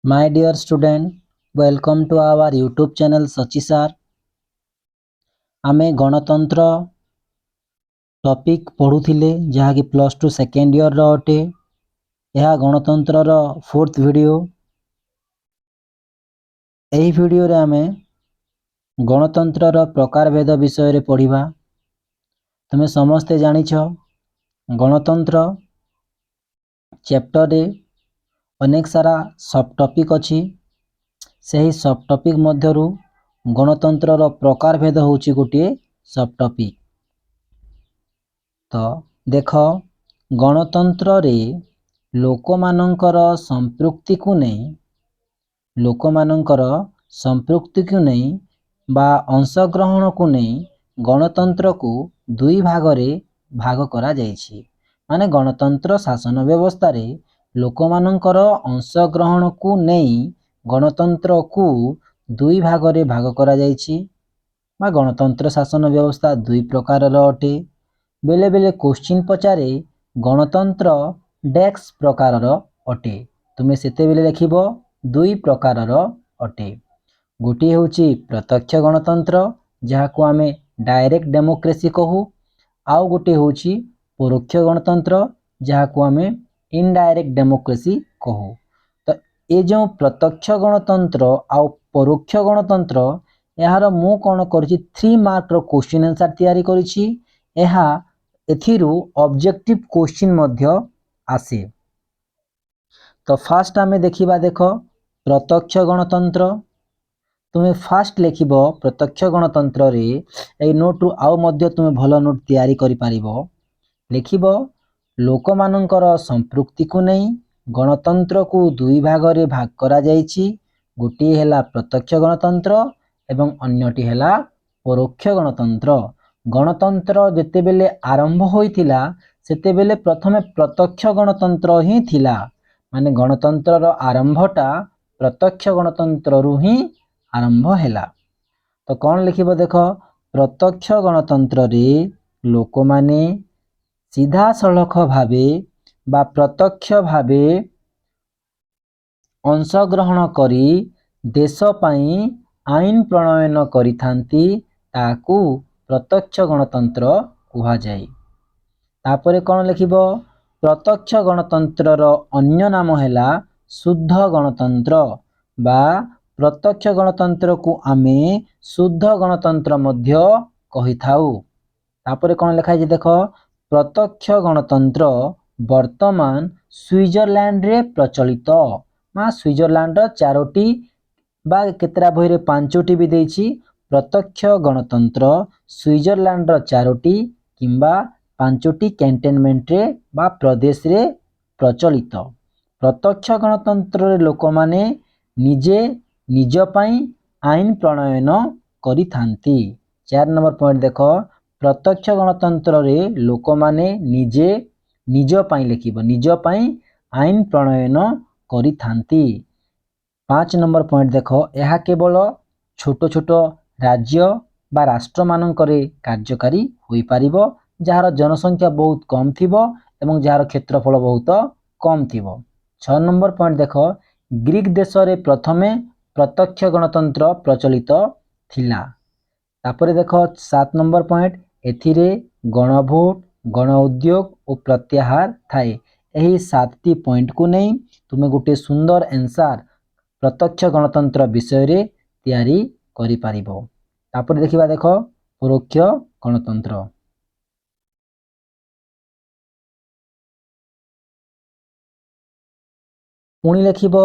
My dear student, welcome to our YouTube channel Sachi Sir. ଆମେ ଗଣତନ୍ତ୍ର topic ପଢ଼ୁଥିଲେ, ଯାହାକି ପ୍ଲସ୍ ଟୁ ସେକେଣ୍ଡ ଇୟର୍ର ଅଟେ। ଏହା ଗଣତନ୍ତ୍ରର ଫୋର୍ଥ ଭିଡ଼ିଓ। ଏହି ଭିଡ଼ିଓରେ ଆମେ ଗଣତନ୍ତ୍ରର ପ୍ରକାରଭେଦ ବିଷୟରେ ପଢ଼ିବା। ତୁମେ ସମସ୍ତେ ଜାଣିଛ, ଗଣତନ୍ତ୍ର ଚାପ୍ଟରରେ ଅନେକ ସାରା ସବ୍ ଟପିକ୍ ଅଛି। ସେହି ସବ୍ ଟପିକ୍ ମଧ୍ୟରୁ ଗଣତନ୍ତ୍ରର ପ୍ରକାରଭେଦ ହେଉଛି ଗୋଟିଏ ସବ୍ ଟପିକ୍। ତ ଦେଖ, ଗଣତନ୍ତ୍ରରେ ଲୋକମାନଙ୍କର ସମ୍ପୃକ୍ତିକୁ ନେଇ ବା ଅଂଶଗ୍ରହଣକୁ ନେଇ ଗଣତନ୍ତ୍ରକୁ ଦୁଇ ଭାଗରେ ଭାଗ କରାଯାଇଛି। ମାନେ ଗଣତନ୍ତ୍ର ଶାସନ ବ୍ୟବସ୍ଥାରେ ଲୋକମାନଙ୍କର ଅଂଶଗ୍ରହଣକୁ ନେଇ ଗଣତନ୍ତ୍ରକୁ ଦୁଇ ଭାଗରେ ଭାଗ କରାଯାଇଛି ବା ଗଣତନ୍ତ୍ର ଶାସନ ବ୍ୟବସ୍ଥା ଦୁଇ ପ୍ରକାରର ଅଟେ। ବେଳେ ବେଳେ କୋଶ୍ଚିନ୍ ପଚାରେ, ଗଣତନ୍ତ୍ର ଡ୍ୟାସ୍ ପ୍ରକାରର ଅଟେ। ତୁମେ ସେତେବେଳେ ଲେଖିବ, ଦୁଇ ପ୍ରକାରର ଅଟେ। ଗୋଟିଏ ହେଉଛି ପ୍ରତ୍ୟକ୍ଷ ଗଣତନ୍ତ୍ର, ଯାହାକୁ ଆମେ ଡାଇରେକ୍ଟ ଡେମୋକ୍ରେସି କହୁ। ଆଉ ଗୋଟିଏ ହେଉଛି ପରୋକ୍ଷ ଗଣତନ୍ତ୍ର, ଯାହାକୁ ଆମେ ଇନଡାଇରେକ୍ଟ ଡେମୋକ୍ରେସି କହୁ। ତ ଏ ଯେଉଁ ପ୍ରତ୍ୟକ୍ଷ ଗଣତନ୍ତ୍ର ଆଉ ପରୋକ୍ଷ ଗଣତନ୍ତ୍ର, ଏହାର ମୁଁ କ'ଣ କରିଛି, 3 ମାର୍କର କୋଶ୍ଚିନ୍ ଆନ୍ସର୍ ତିଆରି କରିଛି। ଏଥିରୁ ଅବଜେକ୍ଟିଭ କୋଶ୍ଚିନ୍ ମଧ୍ୟ ଆସେ। ତ ଫାଷ୍ଟ ଆମେ ଦେଖିବା, ଦେଖ, ପ୍ରତ୍ୟକ୍ଷ ଗଣତନ୍ତ୍ର। ତୁମେ ଫାଷ୍ଟ ଲେଖିବ, ପ୍ରତ୍ୟକ୍ଷ ଗଣତନ୍ତ୍ରରେ ଏଇ ନୋଟ୍ରୁ ଆଉ ମଧ୍ୟ ତୁମେ ଭଲ ନୋଟ୍ ତିଆରି କରିପାରିବ। ଲେଖିବ, ଲୋକମାନଙ୍କର ସମ୍ପୃକ୍ତିକୁ ନେଇ ଗଣତନ୍ତ୍ରକୁ ଦୁଇ ଭାଗରେ ଭାଗ କରାଯାଇଛି। ଗୋଟିଏ ହେଲା ପ୍ରତ୍ୟକ୍ଷ ଗଣତନ୍ତ୍ର ଏବଂ ଅନ୍ୟଟି ହେଲା ପରୋକ୍ଷ ଗଣତନ୍ତ୍ର। ଗଣତନ୍ତ୍ର ଯେତେବେଳେ ଆରମ୍ଭ ହୋଇଥିଲା, ସେତେବେଳେ ପ୍ରଥମେ ପ୍ରତ୍ୟକ୍ଷ ଗଣତନ୍ତ୍ର ହିଁ ଥିଲା। ମାନେ ଗଣତନ୍ତ୍ରର ଆରମ୍ଭଟା ପ୍ରତ୍ୟକ୍ଷ ଗଣତନ୍ତ୍ରରୁ ହିଁ ଆରମ୍ଭ ହେଲା। ତ କ'ଣ ଲେଖିବ ଦେଖ, ପ୍ରତ୍ୟକ୍ଷ ଗଣତନ୍ତ୍ରରେ ଲୋକମାନେ ସିଧାସଳଖ ଭାବେ ବା ପ୍ରତ୍ୟକ୍ଷ ଭାବେ ଅଂଶଗ୍ରହଣ କରି ଦେଶ ପାଇଁ ଆଇନ ପ୍ରଣୟନ କରିଥାନ୍ତି, ତାକୁ ପ୍ରତ୍ୟକ୍ଷ ଗଣତନ୍ତ୍ର କୁହାଯାଏ। ତାପରେ କ'ଣ ଲେଖିବ? ପ୍ରତ୍ୟକ୍ଷ ଗଣତନ୍ତ୍ରର ଅନ୍ୟ ନାମ ହେଲା ଶୁଦ୍ଧ ଗଣତନ୍ତ୍ର ବା ପ୍ରତ୍ୟକ୍ଷ ଗଣତନ୍ତ୍ରକୁ ଆମେ ଶୁଦ୍ଧ ଗଣତନ୍ତ୍ର ମଧ୍ୟ କହିଥାଉ। ତାପରେ କ'ଣ ଲେଖା ହେଇଛି ଦେଖ, ପ୍ରତ୍ୟକ୍ଷ ଗଣତନ୍ତ୍ର ବର୍ତ୍ତମାନ ସୁଇଜରଲ୍ୟାଣ୍ଡରେ ପ୍ରଚଳିତ ବା ସୁଇଜରଲ୍ୟାଣ୍ଡର ଚାରୋଟି ବା କେତେଟା ବହିରେ ପାଞ୍ଚୋଟି ବି ଦେଇଛି। ପ୍ରତ୍ୟକ୍ଷ ଗଣତନ୍ତ୍ର ସୁଇଜରଲ୍ୟାଣ୍ଡର ଚାରୋଟି କିମ୍ବା ପାଞ୍ଚୋଟି କ୍ୟାଣ୍ଟନମେଣ୍ଟରେ ବା ପ୍ରଦେଶରେ ପ୍ରଚଳିତ। ପ୍ରତ୍ୟକ୍ଷ ଗଣତନ୍ତ୍ରରେ ଲୋକମାନେ ନିଜେ ନିଜ ପାଇଁ ଆଇନ ପ୍ରଣୟନ କରିଥାନ୍ତି। 4 ନମ୍ବର ପଏଣ୍ଟ ଦେଖ, ପ୍ରତ୍ୟକ୍ଷ ଗଣତନ୍ତ୍ରରେ ଲୋକମାନେ ନିଜେ ନିଜ ପାଇଁ, ଲେଖିବ, ନିଜ ପାଇଁ ଆଇନ ପ୍ରଣୟନ କରିଥାନ୍ତି। 5 ନମ୍ବର ପଏଣ୍ଟ ଦେଖ, ଏହା କେବଳ ଛୋଟ ଛୋଟ ରାଜ୍ୟ ବା ରାଷ୍ଟ୍ରମାନଙ୍କରେ କାର୍ଯ୍ୟକାରୀ ହୋଇପାରିବ, ଯାହାର ଜନସଂଖ୍ୟା ବହୁତ କମ୍ ଥିବ ଏବଂ ଯାହାର କ୍ଷେତ୍ରଫଳ ବହୁତ କମ୍ ଥିବ। 6 ନମ୍ବର ପଏଣ୍ଟ ଦେଖ, ଗ୍ରୀକ୍ ଦେଶରେ ପ୍ରଥମେ ପ୍ରତ୍ୟକ୍ଷ ଗଣତନ୍ତ୍ର ପ୍ରଚଳିତ ଥିଲା। ତାପରେ ଦେଖ, 7 ନମ୍ବର ପଏଣ୍ଟ, ଏଥିରେ ଗଣଭୋଟ, ଗଣ ଉଦ୍ୟୋଗ ଓ ପ୍ରତ୍ୟାହାର ଥାଏ। ଏହି ସାତଟି ପଏଣ୍ଟକୁ ନେଇ ତୁମେ ଗୋଟିଏ ସୁନ୍ଦର ଆନ୍ସାର ପ୍ରତ୍ୟକ୍ଷ ଗଣତନ୍ତ୍ର ବିଷୟରେ ତିଆରି କରିପାରିବ। ତାପରେ ଦେଖିବା, ଦେଖ, ପରୋକ୍ଷ ଗଣତନ୍ତ୍ର। ପୁଣି ଲେଖିବ,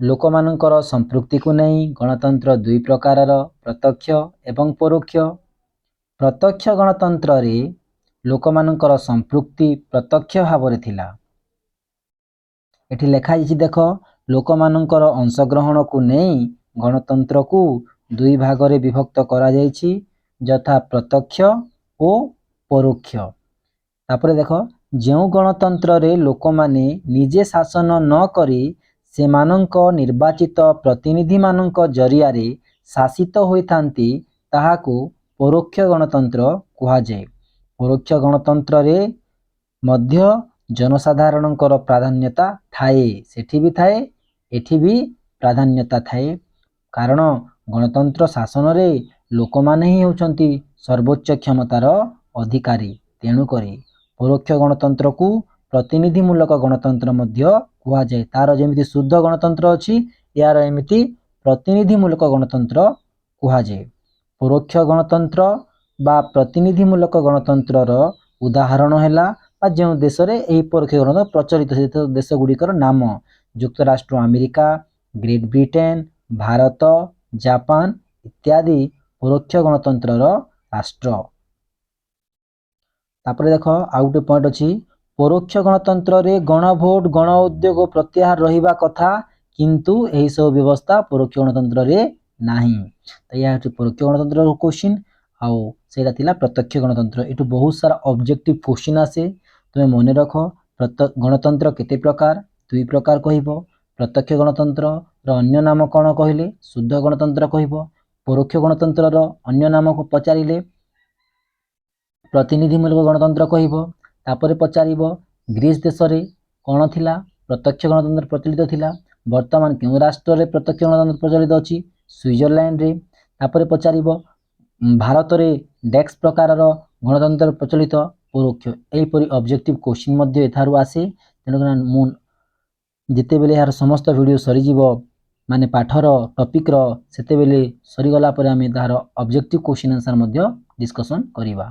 ଲୋକମାନଙ୍କର ସମ୍ପୃକ୍ତିକୁ ନେଇ ଗଣତନ୍ତ୍ର ଦୁଇ ପ୍ରକାରର, ପ୍ରତ୍ୟକ୍ଷ ଏବଂ ପରୋକ୍ଷ। ପ୍ରତ୍ୟକ୍ଷ ଗଣତନ୍ତ୍ରରେ ଲୋକମାନଙ୍କର ସମ୍ପୃକ୍ତି ପ୍ରତ୍ୟକ୍ଷ ଭାବରେ ଥିଲା। ଏଠି ଲେଖା ହେଇଛି ଦେଖ, ଲୋକମାନଙ୍କର ଅଂଶଗ୍ରହଣକୁ ନେଇ ଗଣତନ୍ତ୍ରକୁ ଦୁଇ ଭାଗରେ ବିଭକ୍ତ କରାଯାଇଛି, ଯଥା ପ୍ରତ୍ୟକ୍ଷ ଓ ପରୋକ୍ଷ। ତାପରେ ଦେଖ, ଯେଉଁ ଗଣତନ୍ତ୍ରରେ ଲୋକମାନେ ନିଜେ ଶାସନ ନ କରି ସେମାନଙ୍କ ନିର୍ବାଚିତ ପ୍ରତିନିଧିମାନଙ୍କ ଜରିଆରେ ଶାସିତ ହୋଇଥାନ୍ତି, ତାହାକୁ ପରୋକ୍ଷ ଗଣତନ୍ତ୍ର କୁହାଯାଏ। ପରୋକ୍ଷ ଗଣତନ୍ତ୍ରରେ ମଧ୍ୟ ଜନସାଧାରଣଙ୍କର ପ୍ରାଧାନ୍ୟତା ଥାଏ। ସେଠି ବି ଥାଏ, ଏଠି ବି ପ୍ରାଧାନ୍ୟତା ଥାଏ, କାରଣ ଗଣତନ୍ତ୍ର ଶାସନରେ ଲୋକମାନେ ହିଁ ହେଉଛନ୍ତି ସର୍ବୋଚ୍ଚ କ୍ଷମତାର ଅଧିକାରୀ। ତେଣୁକରି ପରୋକ୍ଷ ଗଣତନ୍ତ୍ରକୁ ପ୍ରତିନିଧିମୂଳକ ଗଣତନ୍ତ୍ର ମଧ୍ୟ କୁହାଯାଏ। ତାର ଯେମିତି ଶୁଦ୍ଧ ଗଣତନ୍ତ୍ର ଅଛି, ଏହାର ଏମିତି ପ୍ରତିନିଧିମୂଳକ ଗଣତନ୍ତ୍ର କୁହାଯାଏ। ପରୋକ୍ଷ ଗଣତନ୍ତ୍ର ବା ପ୍ରତିନିଧିମୂଳକ ଗଣତନ୍ତ୍ରର ଉଦାହରଣ ହେଲା ବା ଯେଉଁ ଦେଶରେ ଏହି ପରୋକ୍ଷ ଗଣତନ୍ତ୍ର ପ୍ରଚଳିତ, ସେ ଦେଶ ଗୁଡ଼ିକର ନାମ ଯୁକ୍ତରାଷ୍ଟ୍ର America, great Britain, Bharat, Japan ଇତ୍ୟାଦି ପରୋକ୍ଷ ଗଣତନ୍ତ୍ରର ରାଷ୍ଟ୍ର। ତାପରେ ଦେଖ, ଆଉ ଗୋଟେ ପଏଣ୍ଟ ଅଛି। ପରୋକ୍ଷ ଗଣତନ୍ତ୍ରରେ ଗଣଭୋଟ, ଗଣ ଉଦ୍ୟୋଗ ପ୍ରତ୍ୟାହାର ରହିବା କଥା, କିନ୍ତୁ ଏହିସବୁ ବ୍ୟବସ୍ଥା ପରୋକ୍ଷ ଗଣତନ୍ତ୍ରରେ ନାହିଁ। ତ ଏହା ହେଉଛି ପରୋକ୍ଷ ଗଣତନ୍ତ୍ରର କୋଶ୍ଚିନ୍ ଆଉ ସେଇଟା ଥିଲା ପ୍ରତ୍ୟକ୍ଷ ଗଣତନ୍ତ୍ର। ଏଠୁ ବହୁତ ସାରା ଅବଜେକ୍ଟିଭ କୋଶ୍ଚିନ୍ ଆସେ, ତୁମେ ମନେ ରଖ। ଗଣତନ୍ତ୍ର କେତେ ପ୍ରକାର? ଦୁଇ ପ୍ରକାର କହିବ। ପ୍ରତ୍ୟକ୍ଷ ଗଣତନ୍ତ୍ରର ଅନ୍ୟ ନାମ କ'ଣ କହିଲେ ଶୁଦ୍ଧ ଗଣତନ୍ତ୍ର କହିବ। ପରୋକ୍ଷ ଗଣତନ୍ତ୍ରର ଅନ୍ୟ ନାମକୁ ପଚାରିଲେ ପ୍ରତିନିଧିମୂଳକ ଗଣତନ୍ତ୍ର କହିବ। ତାପରେ ପଚାରିବ ଗ୍ରୀସ୍ ଦେଶରେ କ'ଣ ଥିଲା? ପ୍ରତ୍ୟକ୍ଷ ଗଣତନ୍ତ୍ର ପ୍ରଚଳିତ ଥିଲା। ବର୍ତ୍ତମାନ କେଉଁ ରାଷ୍ଟ୍ରରେ ପ୍ରତ୍ୟକ୍ଷ ଗଣତନ୍ତ୍ର ପ୍ରଚଳିତ ଅଛି? ସୁଇଜରଲ୍ୟାଣ୍ଡରେ। ତାପରେ ପଚାରିବ ଭାରତରେ ଡେକ୍ସ ପ୍ରକାରର ଗଣତନ୍ତ୍ର ପ୍ରଚଳିତ, ପରୋକ୍ଷ। ଏହିପରି ଅବଜେକ୍ଟିଭ କୋଶ୍ଚିନ୍ ମଧ୍ୟ ଏଠାରୁ ଆସେ। ତେଣୁକରି ମୁଁ ଯେତେବେଳେ ଏହାର ସମସ୍ତ ଭିଡ଼ିଓ ସରିଯିବ, ମାନେ ପାଠର ଟପିକ୍ର, ସେତେବେଳେ ସରିଗଲା ପରେ ଆମେ ତାହାର ଅବଜେକ୍ଟିଭ କୋଶ୍ଚିନ୍ ଆନ୍ସର୍ ମଧ୍ୟ ଡିସ୍କସନ୍ କରିବା।